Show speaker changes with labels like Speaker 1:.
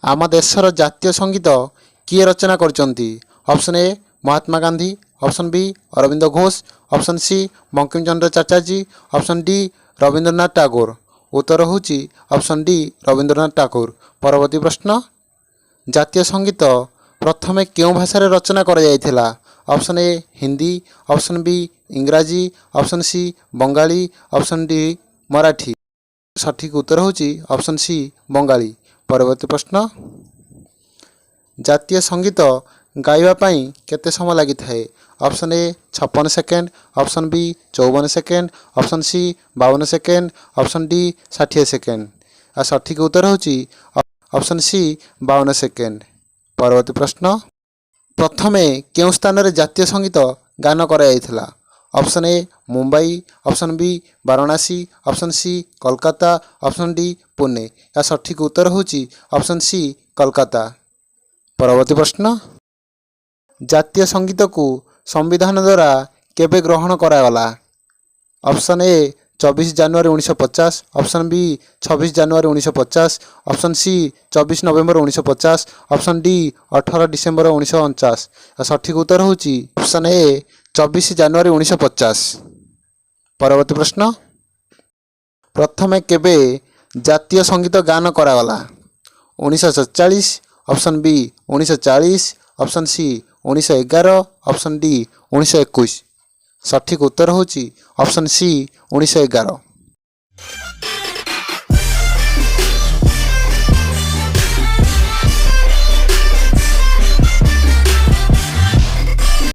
Speaker 1: ଆମ ଦେଶର ଜାତୀୟ ସଙ୍ଗୀତ କିଏ ରଚନା କରିଛନ୍ତି? Option A, Mahatma Gandhi. Option B, Arvind Ghosh. Option C, Bankim Chandra Chatterjee. Option D, Rabindranath Tagore. ଉତ୍ତର ହେଉଛି ଅପସନ୍ ଡି, ରବୀନ୍ଦ୍ରନାଥ ଟାଗୋର। ପରବର୍ତ୍ତୀ ପ୍ରଶ୍ନ, ଜାତୀୟ ସଙ୍ଗୀତ ପ୍ରଥମେ କେଉଁ ଭାଷାରେ ରଚନା କରାଯାଇଥିଲା? Option A, Hindi. Option B, ଇଂରାଜୀ। Option C, Bengali. Option D, Marathi. ସଠିକ୍ ଉତ୍ତର ହେଉଛି ଅପସନ୍ ସି, ବଙ୍ଗାଳୀ। ପରବର୍ତ୍ତୀ ପ୍ରଶ୍ନ, ଜାତୀୟ ସଙ୍ଗୀତ ଗାଇବା ପାଇଁ କେତେ ସମୟ ଲାଗିଥାଏ? Option A, 56 second. Option B, 54 second. Option C, 52 second. Option D, 60 second. ଆଉ ସଠିକ୍ ଉତ୍ତର ହେଉଛି ଅପସନ୍ ସି, 52 ସେକେଣ୍ଡ। ପରବର୍ତ୍ତୀ ପ୍ରଶ୍ନ, ପ୍ରଥମେ କେଉଁ ସ୍ଥାନରେ ଜାତୀୟ ସଙ୍ଗୀତ ଗାନ କରାଯାଇଥିଲା? Option A, Mumbai. Option B, Varanasi. Option C, Kolkata. Option D, Pune. ଏହା ସଠିକ୍ ଉତ୍ତର ହେଉଛି ଅପସନ୍ ସି, କୋଲକାତା। ପରବର୍ତ୍ତୀ ପ୍ରଶ୍ନ, ଜାତୀୟ ସଙ୍ଗୀତକୁ ସମ୍ବିଧାନ ଦ୍ୱାରା କେବେ ଗ୍ରହଣ କରାଗଲା? Option A, 24 January 1950। Option B, 26 January 1950। Option C, 24 November 1950। Option D, 18 December 1949। ଆଉ ସଠିକ୍ ଉତ୍ତର ହେଉଛି ଅପସନ୍ ଏ, 24 ଜାନୁଆରୀ 1950। ପରବର୍ତ୍ତୀ ପ୍ରଶ୍ନ, ପ୍ରଥମେ କେବେ ଜାତୀୟ ସଙ୍ଗୀତ ଗାନ କରାଗଲା? 1947। Option B, 1940। Option C, 1911। Option D, 1921। ସଠିକ୍ ଉତ୍ତର ହେଉଛି ଅପସନ୍ ସି, 1911।